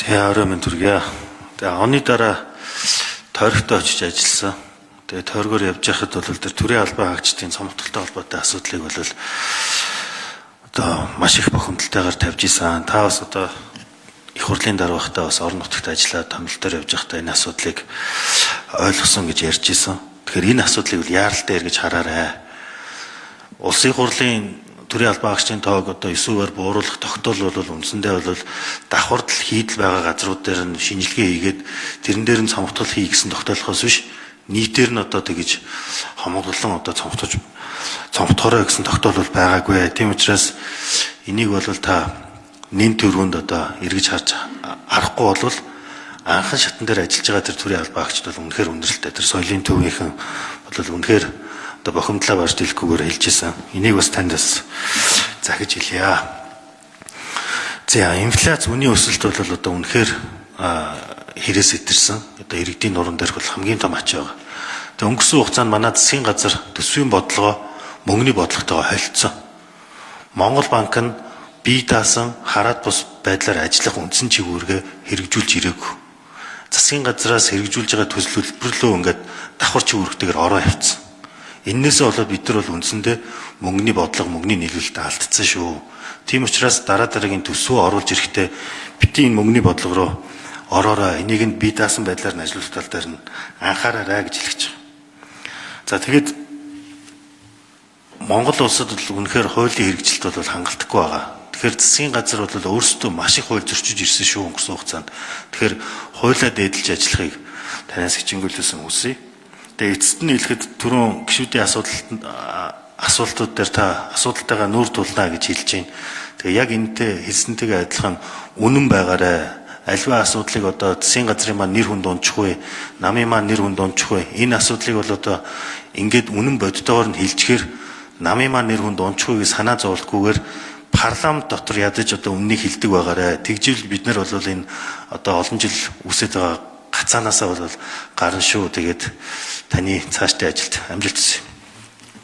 За орой минь төргийа. Тэгээ оны дараа тойрогтой очиж ажилласан. Тэгээ тойргоор явж байхад бол тэр төрийн албан хаагчдын цомтгалтай холбоотой асуудлыг бол одоо маш их бухимдалтайгаар тавьж исэн. Та бас одоо их хурлын дараа байхдаа бас орон нутагт ажиллаад томилол дээр явж байхдаа энэ асуудлыг ойлгосон гэж ярьж исэн. Тэгэхээр энэ асуудлыг бол яаралтай эргэж хараарай. Улсын хурлын төрийн албан хаагчдын тоог одоо 9%-аар бууруулах тогтоол бол үндсэндээ бол давхардал хийдэл байгаа газрууд дээр нь шинжилгээ хийгээд тэрэн дээр нь цомгтгол хий гэсэн тогтоолохоос биш нийтээр нь одоо тэгж хомоглон одоо цомгтож цомгтохороо гэсэн тогтоол бол байгаагүй. Тийм учраас энийг бол та нэн төрөнд одоо эргэж харж арахгүй бол анхан шатан дээр ажиллаж байгаа тэр төрийн албан хаагчид бол үнэхээр хүндрэлтэй. Тэр соёлын төвийнхэн бол үнэхээр одоо бохимдлаа барьж дэлгүүгээр хэлж исэн. Энийг бас танд бас захиж хэлье. За инфляц үнийн өсөлт бол одоо үнэхээр хэрэгс итэрсэн. Одоо иргэдийн нуруунд дээрх бол хамгийн том ач байгаа. Тэгээ өнгөрсөн хугацаанд манай засгийн газар төсвийн бодлогоо мөнгөний бодлоготойгоо холилдсон. Монгол банк нь бие даасан хараад бус байдлаар ажиллах үндсэн чигүүргээ хэрэгжүүлж ирээгүй. Засгийн газраас хэрэгжүүлж байгаа төсөл төлбөрлөө ингээд давхар чигүүрхтэйгээр ороо явцсан. Эннээсээ болоод бид нар бол үндсэндээ мөнгөний бодлого, мөнгөний нийлүүлэлт алдсан шүү. Тийм учраас дараа дараагийн төсвөө оруулж ирэхдээ бити энэ мөнгөний бодлого руу ороорой. Энийг нь бие даасан байдлаар нь ажиллуулах тал дээр нь анхаараарай гэж хэлж байгаа. За тэгэхэд Монгол улсад бол үнэхээр хуулийн хэрэгжилт бол хангалтгүй байгаа. Тэгэхээр засгийн газар бол өөрсдөө маш их хууль зөрчиж ирсэн шүү өнгөрсөн хугацаанд. Тэгэхээр хуулиа дээдэлж ажиллахыг танаас хичээнгүйлсэн хүсье. Тэгээ эцэст нь хэлэхэд түрүүн гишүүдийн асуултууд дээр та асуудалтайгаа нүүр тулнаа гэж хэлж байна. Тэгээ яг энэтэй хэлсэнтэйгээ адилхан үнэн байгаарай. Альва асуудлыг одоо засгийн газрын маань нэр хүнд унчих вэ? Намын маань нэр хүнд унчих вэ? Энэ асуудлыг бол одоо ингээд үнэн бодитоогоор нь хэлчихээр намын маань нэр хүнд унчих вэ гэж санаа зовлохгүйгээр парламент дотор ядаж одоо үннийг хэлдэг байгаарэ. Тэгжил бид нар бол энэ одоо олон жил үсэт байгаа гацаанаасаа бол гарна шүү. Тэгээд таны цаашдын ажилд амжилт хүсье.